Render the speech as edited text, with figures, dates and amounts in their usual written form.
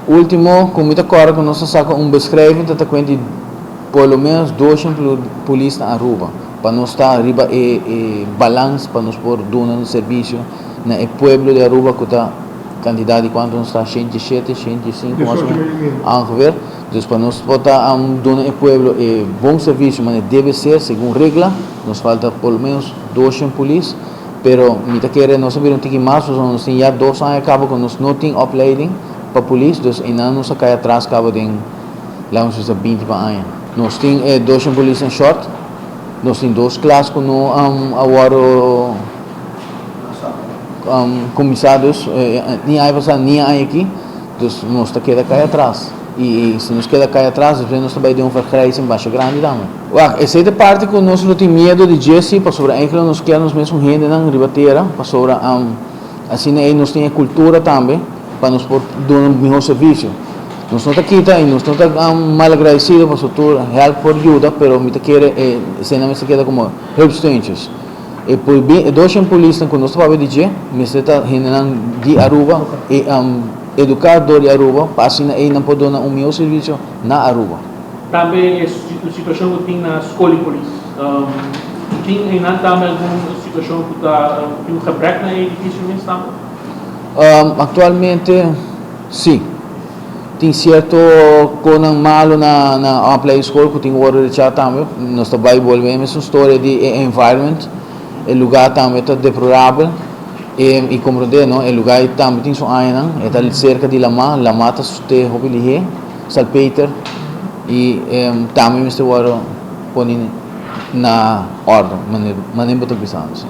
Ultimo, ku mi ta kòrda ku nos a saka un beschrijving ta ta kuenta di por lo menos 200 polis na Aruba pa nos ta riba e e balans pa nos por duna un servisio na e pueblo di Aruba ku ta kantidat di kuantu nos ta 107, 105 mas o menos ongeveer. Dus pa nos por ta duna e pueblo e bon servisio manera debe ser segun regla nos falta por lo menos 200 polis. Pero mi ta kere nos a bira un tiki mas pasobra nos tin ya 2 aña caba cu nos no tin opleiding pa polis, dus einan nos a cay atras caba den, laga nos bisa, 20 pa aña. Nos tin e 200 polis na short, nos tin dos klas cu no a wordo cuminsa, dus ni aña pasa ni aña aki, dus nos ta keda cay atras y si nos keda cay atras despues nos ta bay den un vergrijzing basha grandi tambe. Wak, esey ta parti cu nos lo tin miedo di dje si, pasobra eigenlijk nos kier nos mesun hendenan riba tera, pasobra asina ey nos tin e cultura tambe pa nos por duna un mihor servicio. Nos no ta kita y nos no ta malagradecido pasobra tur help por yuda, pero mi ta kere e eseynan mester keda como hulpsteuntjes. E e 200 polisnan cu nos ta papia di dje mester ta hendenan di Aruba y educa door di Aruba pa asina ey nan por duna un mihor servicio na Aruba. Tambe e situashon ku tin na skol di polis. Tin einan tambe algun situashon ku ta tin un gebrek na e edifisio mes tambe? Aktualmente si. Tin sierto konan malu na na opleidingschool ku tin ku wòrdu rechá tambe. Nos ta bai bolbe e mesun storia di e environment. E lugá tambe ta deplorabel. I komprondé no, e lugá ei tambe tin su añanan. E ta serka di lamá. Lamá ta sut'é hopi lihé. Salpeter y tambe mester worde poni na orde, manera bo ta bisando si.